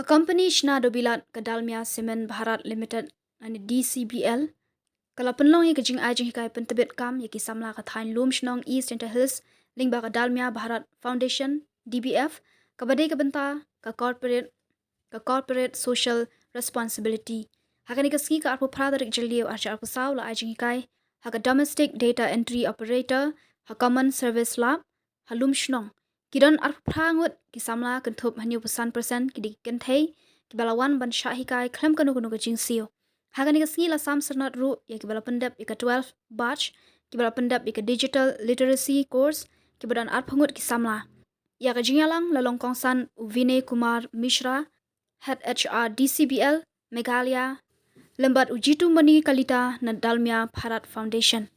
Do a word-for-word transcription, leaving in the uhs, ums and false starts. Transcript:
Ka company shna dewbilat ka Dalmia Cement Bharat Limited, lane D C B L, ka la pynlong ïa ka jingai jinghikai pyntbit kam ïa ki samla ka thaiñ Lumshnong, East Jaintia Hills, lyngba ka Dalmia Bharat Foundation, D B F, kaba dei ka bynta ka corporate ka corporate social responsibility. Ha kane ka sngi ka arphew phra tarik Jylliew arhajar arphew saw la ai jinghikai ha ka Domestic Data Entry Operator ha Common Service Lab ha Lumshnong. Ki don arphew phra ngut ki samla, kynthup hynñiewphew san percent ki dei ki kynthei, kiba la wan ban shah hikai khlem kano kano ka jingsiew. Ha kane ka sngi la sam syrnod ruh ïa kiba la pyndep ïa ka twelve batch, kiba la pyndep ïa ka digital literacy course, kiba don arphew ngut ki samla. Ïa ka jingïalang la long kongsan u Vinay Kumar Mishra, Head H R D C B L Meghalaya, lem bad u Jitu Mani Kalita na Dalmia Bharat Foundation.